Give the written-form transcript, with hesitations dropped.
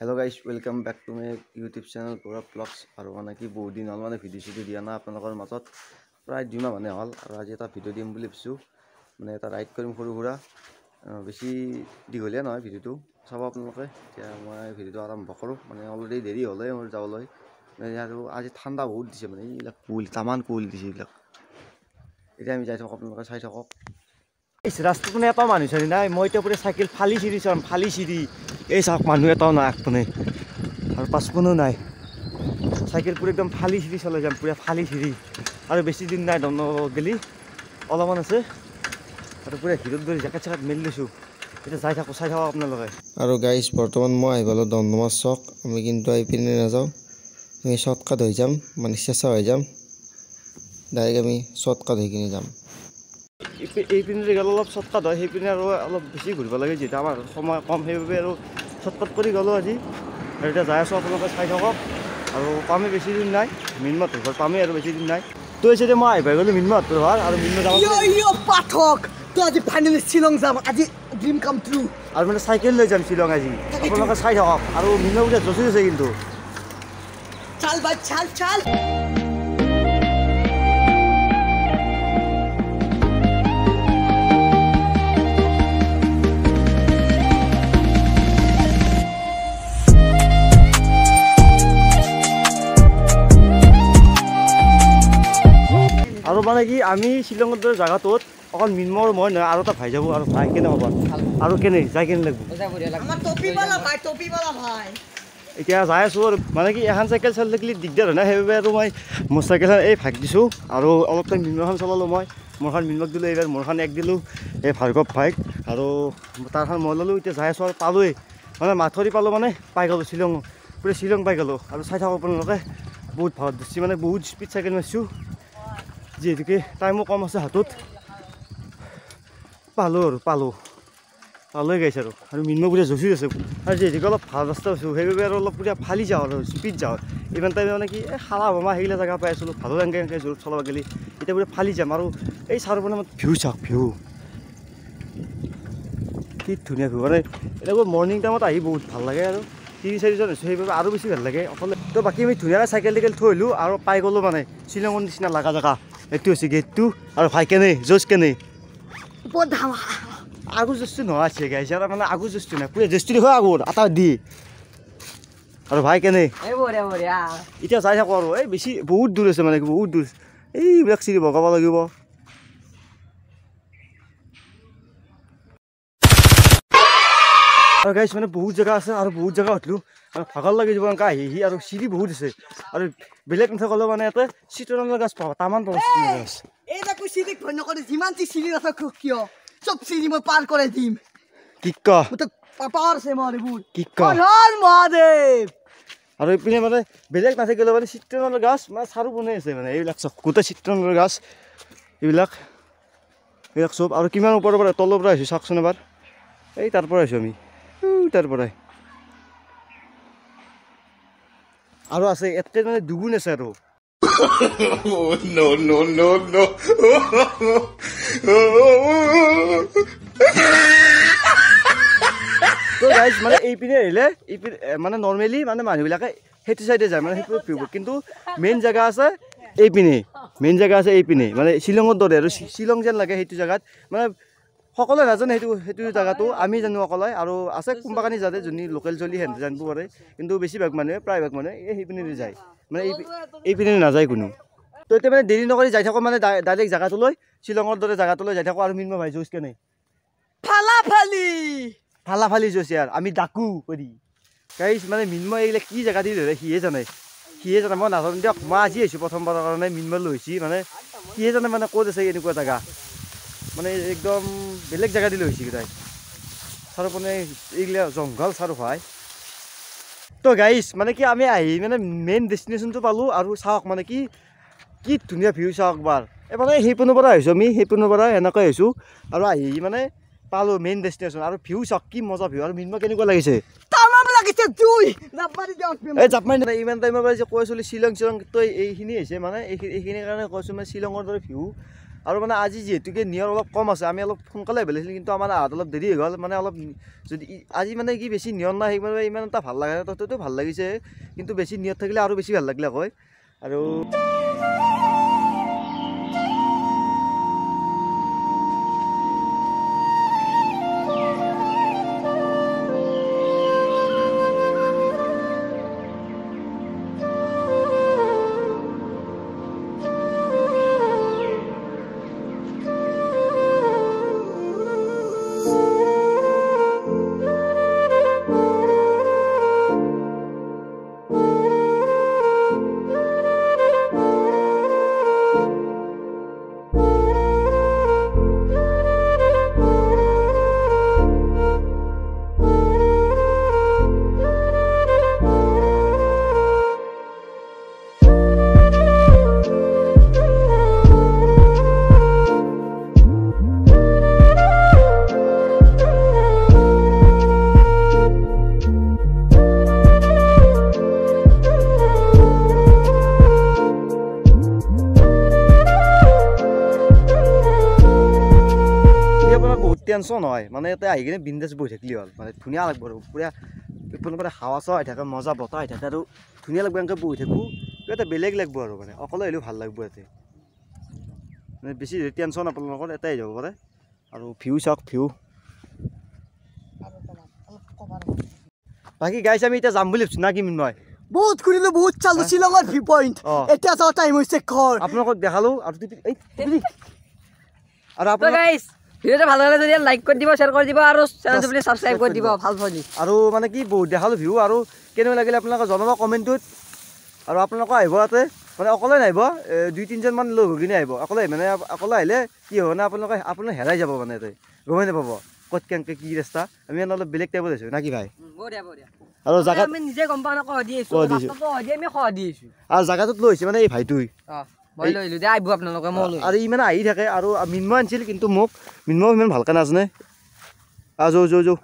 Hello guys, welcome back to my YouTube channel Gaurav blogs. আৰু মানে কি বহুত দিন হ'ল মানে ভিডিঅ' চিডিঅ' দিয়া নাই আপোনালোকৰ মাজত, প্ৰায় 2 মাহ মানে হ'ল। আৰু আজি এটা ভিডিঅ' দিম বুলি ভাবিছোঁ, মানে এটা ৰাইড কৰিম সৰু সুৰা, বেছি দীঘলীয়া নহয় ভিডিঅ'টো, চাব আপোনালোকে। এতিয়া মই ভিডিঅ'টো আৰম্ভ কৰোঁ, মানে অলৰেডি দেৰি হ'লেই মোৰ যাবলৈ। আৰু আজি ঠাণ্ডা বহুত দিছে, মানে এইবিলাক কুঁৱলী, তামান কুঁৱলী দিছে এইবিলাক। এতিয়া আমি যাই থাকোঁ, আপোনালোকে চাই থাকক। ৰাস্তাত মানে এটাও মানুহ চাৰি নাই, মই এতিয়া পুৰা চাইকেল ফালি চিৰি চাম, ফালি চিৰি। এই চাওক, মানুহ এটাও নাই আগপিনে আৰু পাছপিনেও নাই। চাইকেল পুৰা একদম ফালি চিৰি চলাই যাম, পুৰা ফালি চিৰি। আৰু বেছি দিন নাই গেলি, অলপমান আছে। আৰু পুৰা হিৰত ধৰি জেকেট চেকেট মেলি লৈছোঁ, এতিয়া যাই থাকোঁ, চাই থাকক আপোনালোকে। আৰু গাইজ, বৰ্তমান মই আহি পালোঁ দমদমা চক। আমি কিন্তু আহি পিনে নাযাওঁ, আমি শ্বৰ্টকাট হৈ যাম, মানে চেঁচা হৈ যাম। ডাইৰেক্ট আমি শ্বৰ্টকাট হৈ কিনে যাম। এইপিনে গ'লে অলপ শ্বৰ্টকাট হয়, সেইপিনে আৰু অলপ বেছি ঘূৰিব লাগে, যিহেতু আমাৰ সময় কম, সেইবাবে আৰু শ্বৰ্টকাট কৰি গ'লোঁ আজি। আৰু এতিয়া যাই আছোঁ, আপোনালোকে চাই থাকক। আৰু পামেই, বেছি দিন নাই, মিনমাহঁতৰ ঘৰ পামেই আৰু বেছি দিন নাই। তো এতিয়া মই আহি পাই গ'লোঁ মিনমাহঁতৰ ঘৰ। আৰু মিনমা যাম পাঠক, তো আজি ফাইনেলি শ্বিলং যাম, আজি ড্ৰিম কাম ট্ৰু। আৰু মানে চাইকেল লৈ যাম শ্বিলং আজি, আপোনালোকে চাই থাকক। আৰু মিনমা বোলে যঁচি আছে কিন্তু। চাল ভাই, চাল চাল। আৰু মানে কি আমি শ্বিলঙৰ দৰে জেগাটোত অকল মিনময় মই নহয়, আৰু এটা ভাই যাব। আৰু ভাই কেনে হ'ব আৰু কেনে যাই কেনে লাগিব। এতিয়া যাই আছোঁ আৰু মানে কি এখন চাইকেল চলি থাকিলে দিগদাৰ হয় না, সেইবাবে আৰু মই মোৰ চাইকেলখন এই ভাগ দিছোঁ। আৰু অলপ টাইম মিনময়খন চলালোঁ মই, মোৰখন মিনমক দিলোঁ, এইবাৰ মোৰখন এক দিলোঁ এই ভাৰ্গৱ ভাইক, আৰু তাৰখন মই ল'লোঁ। এতিয়া যাই আছোঁ আৰু পালোঁৱেই, মানে মাথৰি পালোঁ, মানে পাই গ'লোঁ শ্বিলং, পুৰা শ্বিলং পাই গ'লোঁ। আৰু চাই থাকক আপোনালোকে, বহুত ভাল দিছোঁ, মানে বহুত স্পীড চাইকেল মাৰিছোঁ, যিহেতুকে টাইমো কম আছে হাতত। পালোঁ আৰু পালোঁ, পালোৱে গাইছে। আৰু আৰু মিনময় পুৰা যঁচি আছে। আৰু যিহেতুকে অলপ ভাল ৰাস্তা আছোঁ, সেইবাবে আৰু অলপ পুৰা ফালি যাওঁ আৰু স্পীড যাওঁ। ইমান টাইম মানে কি এই খালা ভমা সেইগিলা জেগা পাই আছিলোঁ, ভালো এনেকৈ এনেকৈ জোৰত চলাব গ'লে। এতিয়া পুৰা ফালি যাম। আৰু এই চাৰিওপিনে আমাৰ ভিউ চাওক, ভিউ কি ধুনীয়া ভিউ। মানে এনেকুৱা মৰ্ণিং টাইমত আহি বহুত ভাল লাগে। আৰু 3-4 জন হৈছোঁ, সেইবাবে আৰু বেছি ভাল লাগে অকলে। তো বাকী আমি ধুনীয়াকৈ চাইকেল টাইকেল থৈ আহিলোঁ আৰু পাই গ'লোঁ মানে শ্বিলঙৰ নিচিনা লগা জেগা। এইটো হৈছে গেটটো। আৰু ভাই কেনে য'জ কেনে আগু জুচটো নোহোৱা আছে গাইছ, আৰু মানে আগু জুচটো নাই, পুৰা জুচটো দেখো আগৰ আটা দি। আৰু ভাই কেনে এতিয়া যাই থাকোঁ। আৰু এই বেছি বহুত দূৰ আছে, মানে বহুত দূৰ, এইবিলাক চিৰি বগাব লাগিব। আৰু গাইছ মানে বহুত জেগা আছে, আৰু বহুত জেগা উঠিলোঁ, আৰু ভাগৰ লাগি যাব এনেকৈ আহি আহি। আৰু চিৰি বহুত আছে, আৰু বেলেগ নাথাকিলেও মানে ইয়াতে চিতৰণৰ গাছ পাব, তামান পাব চিতৰণৰ গাছ। এই চিৰিক ভয় নকৰে, যিমান যি চিৰি নাথাকক কিয়, চব চিৰি মই পাৰ কৰাই দিম। কি ক, পাৱাৰ আছে মোৰ এইবোৰ। কি ক, মহাদেৱ। আৰু এইপিনে মানে বেলেগ নাথাকিলেও মানে চিত্ৰণৰ গাছ মানে চাৰিওপিনে আছে, মানে এইবিলাক চব গোটেই চিত্ৰণৰ গাছ এইবিলাক, এইবিলাক চব। আৰু কিমান ওপৰৰ পৰা তলৰ পৰা আহিছোঁ চাওকচোন এবাৰ। এই তাৰ পৰা আহিছোঁ আমি, তাৰ পৰাই। আৰু আছে ইয়াতকৈ মানে দুগুণ আছে আৰু। No, no, no, no. তো গাইজ মানে এইপিনে আহিলে এইপিনে মানে নৰ্মেলি মানে মানুহবিলাকে সেইটো চাইডে যায়, মানে সেইটো ভিউ, কিন্তু মেইন জেগা আছে এইপিনে, মেইন জেগা আছে এইপিনে, মানে শ্বিলঙৰ দৰে আৰু শ্বিলং যেন লাগে সেইটো জেগাত। মানে সকলোৱে নাজানে সেইটো সেইটো জেগাটো, আমি জানো অকলে। আৰু আছে কোনোবাখিনি জানে, যোনে লোকেল চলি সিহঁতে জানিব পাৰে, কিন্তু বেছিভাগ মানুহে প্ৰায়ভাগ মানুহে এই সেইপিনে যায়, মানে এইপিনে নাযায় কোনো। তো এতিয়া মানে দেৰি নকৰি যাই থাকোঁ, মানে ডাইৰেক্ট জেগাটোলৈ, শ্বিলঙৰ দৰে জেগাটোলৈ যাই থাকোঁ। আৰু মিনময় ভাই যুঁজ কেনে ফালাফালি ফালাফালি যুঁজ ইয়াৰ, আমি ডাকো কৰি গাইজ। মানে মিনময় এইবিলাক কি জেগা দি ধৰে সিয়ে জানে, সিয়ে জানে, মই নাজানো দিয়ক। মই আজি আহিছোঁ প্ৰথমবাৰৰ কাৰণে, মিনময় লৈ আহিছে, মানে সিয়ে জানে মানে ক'ত আছে এনেকুৱা জেগা, মানে একদম বেলেগ জেগা দি লৈ আহিছে তাই। চাৰিওপিনে এইগিলা জংঘল চাৰিওফালে। তো গাইজ মানে কি আমি আহি মানে মেইন ডেষ্টিনেশ্যনটো পালোঁ। আৰু চাওক মানে কি কি ধুনীয়া ভিউ চাওক বাৰ। এই মানে সেইপিনৰ পৰা আহিছোঁ আমি, সেইপিনৰ পৰা এনেকৈ আহিছোঁ আৰু আহি মানে পালোঁ মেইন ডেষ্টিনেশ্যন। আৰু ভিউ চাওক কি মজা ভিউ। আৰু মিনময় কেনেকুৱা লাগিছে? তামাম লাগিছে, জুই জাপ মাৰি দিওঁ। এই জাপ মাৰি নাই, ইমান টাইমৰ পৰা যে কৈ আছিলোঁ শ্বিলং শ্বিলং, তো এইখিনি হৈছে মানে এইখিনিৰ কাৰণে কৈছোঁ মানে শ্বিলঙৰ দৰে ভিউ। আৰু মানে আজি যিহেতুকে নিয়ৰ অলপ কম আছে, আমি অলপ সোনকালে আহিব লাগিছিল, কিন্তু আমাৰ আহাত অলপ দেৰি হৈ গ'ল। মানে অলপ যদি আজি মানে কি বেছি নিয়ৰ নাই, সেইবাবে ইমান এটা ভাল লগা নাই। তথাপিতো ভাল লাগিছে, কিন্তু বেছি নিয়ৰ থাকিলে আৰু বেছি ভাল লাগিলে হয়। আৰু টেনশ্যন হয় মানে ইয়াতে আহি কিনে বিন্দাছ বহি থাকিলে হ'ল, মানে ধুনীয়া লাগিব আৰু পূৰা এইফালৰ পৰা হাৱা চাৱা আহি থাকে, মজা বতাহ আহি থাকে আৰু ধুনীয়া লাগিব। এনেকৈ বহি থাকোঁ, কিবা এটা বেলেগ লাগিব আৰু মানে অকলে আহিলেও ভাল লাগিব ইয়াতে, মানে বেছি টেনশ্যন আপোনালোকৰ ইয়াতে আহি যাব পাৰে। আৰু ভিউ চাওক, ভিউ। বাকী গাইছ আমি এতিয়া যাম বুলি ভাবছোঁ না কি মৃন্ময়? বহুত ঘূৰিলো, বহুত চালো শ্বিলঙৰ ভিউ পইণ্ট, এতিয়া যাওঁ টাইম হৈছে ঘৰ। আপোনালোকক দেখালোঁ আৰু আৰু আপোনাক ভিডিঅ'টো ভাল লাগিলে যদি লাইক কৰি দিব, শ্বেয়াৰ কৰি দিব আৰু চেনেলটো প্লিজ সাবস্ক্ৰাইব কৰি দিব। ভাল পালি আৰু মানে কি বহুত দেখালোঁ ভিউ, আৰু কেনেকুৱা লাগিলে আপোনালোকে জনাব কমেণ্টটোত। আৰু আপোনালোকে আহিব ইয়াতে, মানে অকলে নাহিব, দুই তিনিজনমান লগ হৈ কিনে আহিব। অকলে মানে অকলে আহিলে কি হ'ব না, আপোনালোকে আপোনালোক হেৰাই যাব, মানে ইয়াতে গমেই নাপাব ক'ত কেনেকৈ কি ৰাস্তা। আমি অলপ বেলেগ টাইপত আছোঁ না কি ভাই? আৰু জাগাত আমি নিজে গম পাওঁ, ক দি আছোঁ, আমি ক দি আছোঁ। আৰু জাগাটোত লৈ আহিছে মানে এই ভাইটোই, মই লৈ আহিলোঁ দে, আহিব আপোনালোকে, মই লৈ আৰু ই মানে আহি থাকে। আৰু মৃন্ময় আনিছিল, কিন্তু মোক মৃন্ময় ইমান ভালকৈ নাজানে। যৌ যৌ যৌ।